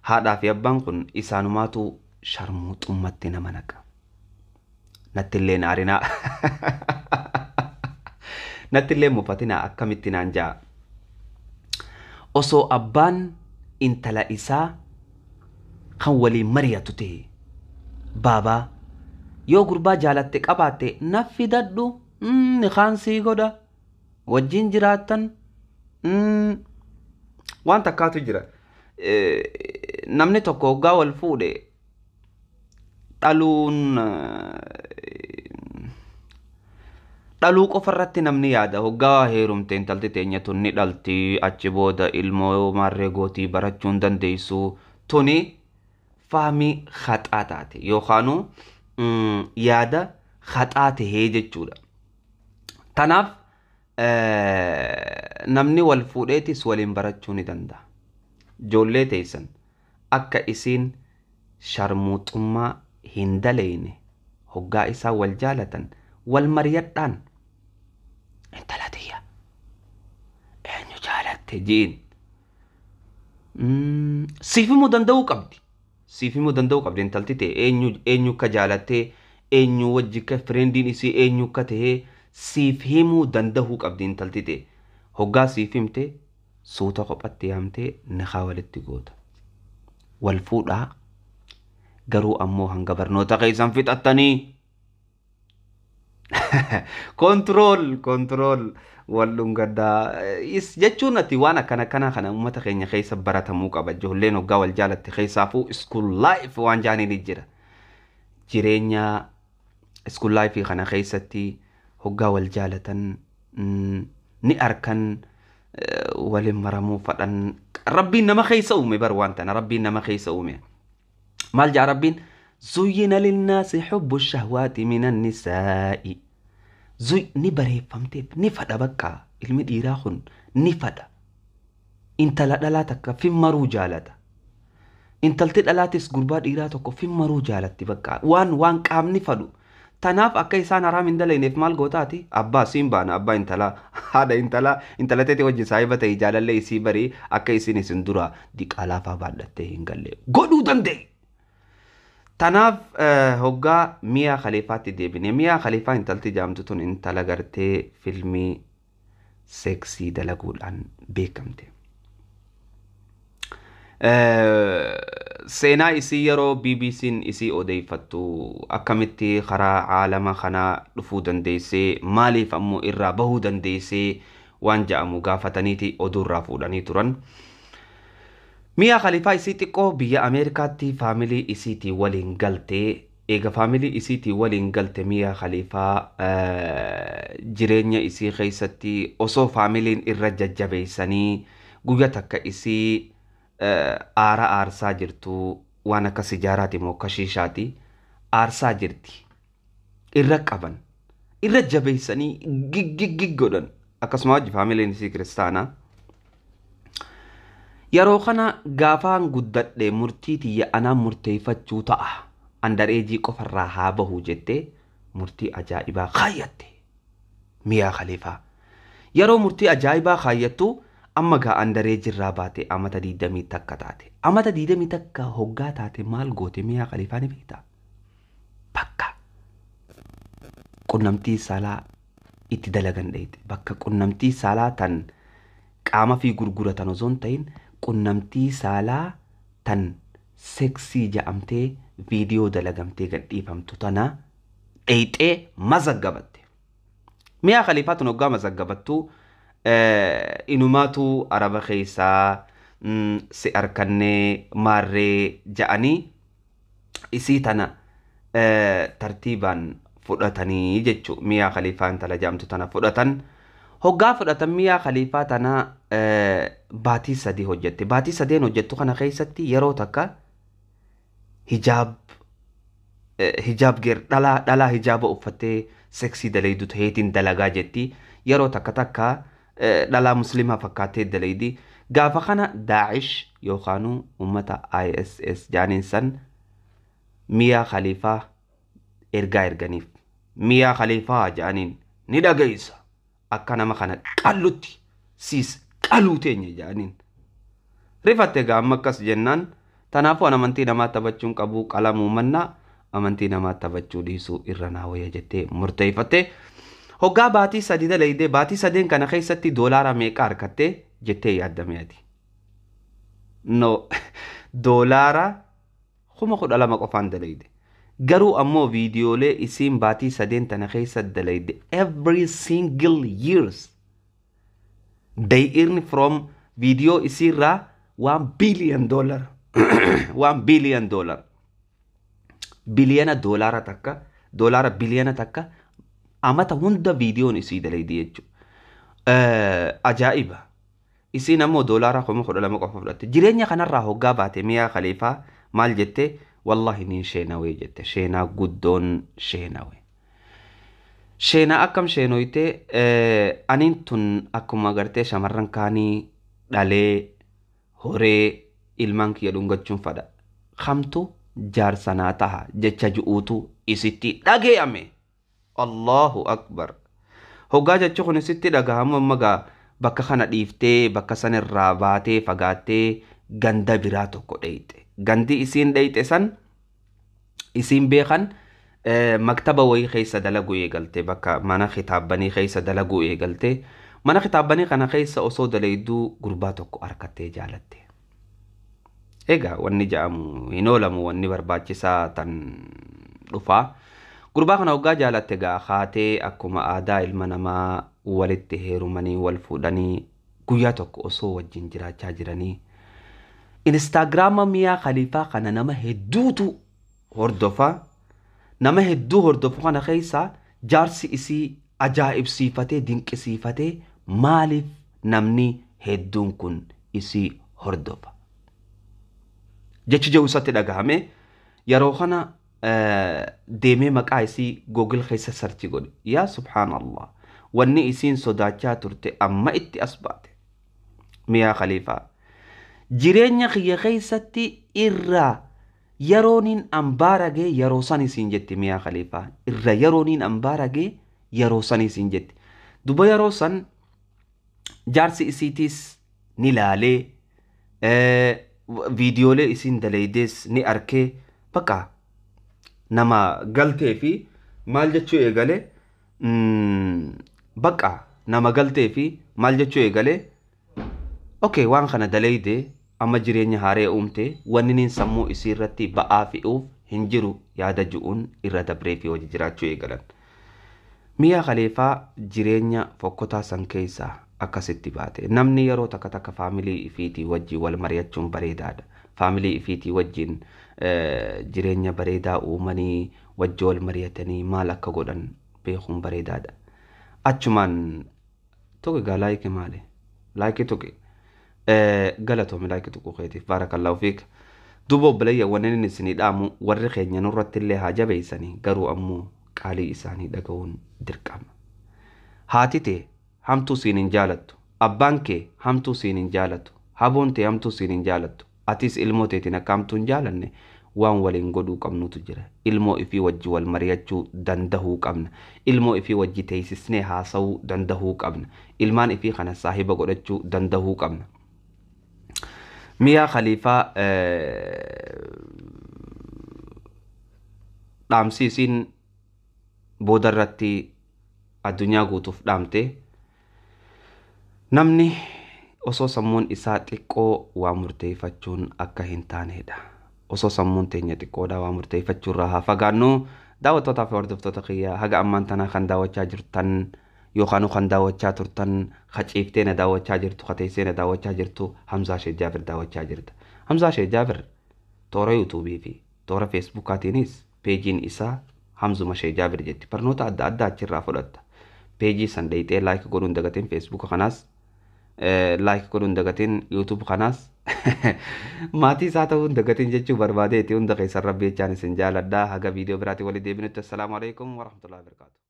Haadhaa fi abbaan kun isaanumaatu sharmuuxummatti nama naqa. Nattillee aarinaa. Nattillee mufatinaa akkamitti naan ja'a. Osoo abbaan intala isaa kan waliin mari'atu ta'e, baabaa yoo gurbaa jaalatte qabaatte na fidadhu, ni kaan sii godha, wajjin jiraattan waan takkaatu jira. Namni tokko hoggaa wal fuudhe dhaluun dhaluu qofa irratti namni yaada. Hoggaa heerumte intalti teenya tun ni dhalti, achi booda ilmoo maarree gootii barachuu hin dandeessu. Tuni faamii haxaa taate yookaanu yaada haxaa tahee jechuudha. Tanaaf namni wal fuudheetis waliin barachuu ni danda'a. Ijoollee teessan akka isiin sharmuuxummaa hin daleyne hoggaa isaa wal jaalatan wal mariyadhaan, intala tiyya eenyu jaalatte jiin siif himuu danda'uu qabdi. Siif himuu danda'uu qabdi intalti ta'e eenyu eenyu akka jaalattee, eenyu wajji akka friendiin isii eenyu akka ta'e siif himuu danda'uu qabdi intalti ta'e. Hoggaa siif himte suuta kophatti yaamtee nikaa walitti goota. Wal fuudhaa, garuu ammoo hanga barnoota keessan fixattanii control control wal dhungaddaa jechuun ati waan akkana akkana kana uummata keenya keessa baratamuu qaba. Ijoolleen hoggaa wal jaalatte keessaafuu school life waan jaaniin jira. Jireenya school life kana keessatti hoggaa wal jaalatan ni arkan waliin maramuu fadhan. Rabbiin nama keessa uume bar, waan tana Rabbiin nama keessa uume. Maal jaa Rabbiin? زين للناس حب الشهوات من النساء. Zuy ni bareeffamteef ni fadha, bakka ilmi dhiiraa kun ni fadha. Intala dhalaa takka fimmaruu jaalata. Intalti dhalaatis gurbaa dhiiraa tokko fimmaruu jaalatti, bakka waan qaamni fadhu. Tanaaf akka isaan haraam hin dalayneef maal gootaati? Abbaa siin baana, abbaa intalaa, haadha intalaa, intala teeti wajji saahiba ta'e, jaalallee isii barii, akka isin isin dura diqaalaa faa baadhattee hin galle godhuu danda'e. Tanaaf hoggaa Miyaa Khaliifaatti deebine. Miyaa Khaliifaa intalti jaamtu tun intala gartee filmii seksii dalaguudhaan beekamte. Seenaa isii yeroo BBC'n isii odeeffattu akkamitti karaa caalama kanaa dhufuu dandeessee, maaliif ammoo irraa bahuu dandeessee waan ja'amu gaafataniiti oduurraa fuudhanii turan. Miyaa Khaliifaa isii xiqqoo biyya Ameerikaatti faamilii isiitii waliin galtee, eega faamilii isiitii waliin galte Miyaa Khaliifaa jireenya isii keessatti osoo faamiliin irra jajjabeessanii guyya takka isii aara aarsaa jirtu, waan akka sijaaraati moo akka shiishaati aarsaa jirti. Irra qaban, irra jabeessanii giggigig godhan. Akkasuma wajji faamiliin isii kiristaanaa. Yeroo kana gaafaan guddadhe murtii tiyya anaan murteeffachuu ta'a. Underage qofarraa haa bahu jettee murtii ajaa'ibaa kaayyatte. Miyaa Khaliifaa. Yeroo murtii ajaa'ibaa kaayyattu amma gaa underage irraa baate, amata 21 taate. Amata 21 hoggaa taate maal goote Miyaa Khaliifaa ni beektaa? Bakka qunnamtii saalaa itti dalagan dheeyte. Bakka qunnamtii saalaa tan qaama fi gurguratan osoo hin ta'in, qunnamtii saalaa tan seksii ja'amtee viidiyoo dalagamtee gadhiifamtu tana dheeyxee mazaggabatte. Miyaa Khaliifaa tun hoggaa mazaggabattu inumaatu Araba keessaa si arkannee maarree ja'anii isii tana tartiibaan fudhatanii jechuu. Miyaa Khaliifaa intala jedhamtu tana fudhatan. Hoggaa fudhatan Miyaa Khaliifaa tana baatii 3 hojjette. Baatii sadeen hojjettu kana keessatti yeroo takka hijaab geer dhalaa dhalaa hijaaba uffattee seksii dalaydu taheetiin dalagaa jetti. Yeroo takka takka dhalaa musliimaa fakkaattee dalaydi. Gaafa kana Daa'ish yookaanuu uummata ISS jaaniin san Miyaa Khaliifaa ergaa erganiif. Miyaa Khaliifaa jaaniin ni dhageessa. Akka nama kana qallutti siis qaluu teenya jaaniin. Rifatte gaa amma akkas jennaan Tanaafuu an amantii namaa taphachuun qabu qalamuu mannaa amantii namaa taphachuu dhiisuu irra naa wayya jettee murteeffatte. Hoggaa baatii 3 dalaydee baatii 3 kana keessatti doolaara meeqa argatte jettee yaaddame ati. No, doolaara 12,000 qofaan dalayde. Garuu ammoo viidiyoolee isiin baatii 3 tana keessa dalayde every single years they earn from video isiirraa $1 billion, $1 billion, biliyana doolaara takka, doolaara biliyana takka amata hunda viidiyoon isii dalayde jechuudha. Ajaa'iba! Isiin ammoo doolaara 12,000 qofa fudhatte. Jireenya kanarraa hoggaa baate Miyaa Khaliifaa maal jette? Wallahi niin sheenawee jette. Sheenaa guddoon sheenawe. Sheenaa akkam sheenoyte? Aniin tun akkuma agartee shamarran kaanii dhalee horee ilmaan kiyya dhungachuun fadha. Kamtu jaarsa naa taha jecha ju'uutu isitti dhage'ame. Allahu akbar. Hoggaa jechi kun isitti dhagahamu amma gaa bakka kana dhiiftee bakka sanirraa baatee fagaattee ganda biraa tokko dheeyxe. Gandi isiin dheeyxe san isiin beekan maktaba wayii keessa dalaguu eegalte, bakka mana kitaabbanii keessa dalaguu eegalte. Mana kitaabbanii kana keessa osoo dalayduu gurbaa tokko harkattee jaalatte. Egaa wanni ja'amu hin oolamu, wanni barbaachisaa tan dhufaa. Gurbaa kana hoggaa jaalatte gaa haatee akkuma aadaa ilma namaa walitti heerumanii wal fuudhanii guyyaa tokko osoo wajjin jiraachaa jiranii Instaagiraama Miyaa Khaliifaa kana nama hedduutu hordofa. Nama hedduu hordofu kana keessa jaarsi isii ajaa'ibsiifatee dinqisiifatee maaliif namni hedduun kun isii hordofa jechi jedhu isatti dhagahame. Yeroo kana deemee maqaa isii Google keessa sarchi godhe. Yaa subhaanallah, wanni isiin sodaachaa turte amma itti as baate. Miyaa Khaliifaa jireenya kiyya keessatti irraa yerooniin ambaaragee yeroo san isiin jetti. Miyaa Khaliifaa irra yerooniin ambaaragee yeroo san isiin jetti. Duba yeroo san jaarsi isiitiis ni laalee viidiyoolee isiin dalaydees ni arkee bakka nama galtee fi maal jechuu eegale, bakka nama galtee fi maal jechuu eegale, okay, waan kana dalayde amma jireenya haaree uumte, wanni niin sammuu isii irratti ba'aa fe'uuf hin jiru yaada ju'uun irra dabree fi hojii jiraachuu eegalan. Miyaa Khaliifaa jireenya fokkotaa san keessaa akkasitti baate. Namni yeroo takka takka faamilii ifiitii wajjin wal mari'achuun bareedaadha. Faamilii ifiitii wajjin jireenya bareedaa uumanii wajji wal mari'atanii maal akka godhan beekuun bareedaadha. Achumaan tuqi gaa like maali? Like tuqi. Galatoomi like tuquu keetiif, baarakallahu fiik. Duuba obboleeyya, wanni inni isinii dhaamu warri keenya nurratti illee haa jabeessanii, garuu ammoo qaalii isaanii dhaga'uun dirqama. Haati tee hamtuu siin hin jaalattu. Abbaan kee hamtuu siin hin jaalatu. Haboon tee hamtuu siin hin jaalattu. Atis ilmoo teetiin akka hamtuu hin jaalanne waan waliin godhuu qabnutu jira. Ilmoo ifii wajji wal mari'achuu dandahuu qabna. Ilmoo ifii wajji teessisnee haasa'uu dandahuu qabna. Ilmaan ifii kana saahiba godhachuu dandahuu qabna. Miyaa Khaliifaa dhaamsi isiin booda irratti addunyaa guutuuf dhaamte, namni osoo sammuun isaa xiqqoo waa murteeffachuun akka hin taanedha. Osoo sammuun teenya xiqqoodha waa murteeffachuu irraa haa fagaannu. Daawwattootaa fi hordoftoota kiyya haga ammaan tanaa kan daawwachaa jirtan yookaan kan daawwachaa turtan, haciiftee na daawwachaa jirtu, hateessee na daawwachaa jirtu, Hamzaa Sheek Jaabir daawwachaa jirta. Hamzaa Sheek Jaabir toora yuutuubii fi toora feesbuukaatiinis peejiin isaa Hamzuma Sheek Jaabir jetti. Barnoota adda addaa achirraa fudhatta. Peejii san dheeyxee like godhuun dagatiin, feesbuuka kanaas like godhuun dagatiin, yuutuub kanaas maatii isaa ta'uun dagatiin jechuu barbaadeeti. Hunda keessan rabbi jechaan isin jaaladha. Haga viidiyoo biraatiin walii deebinutti, assalaamu alaikum warahmatullahi wabarakatuh.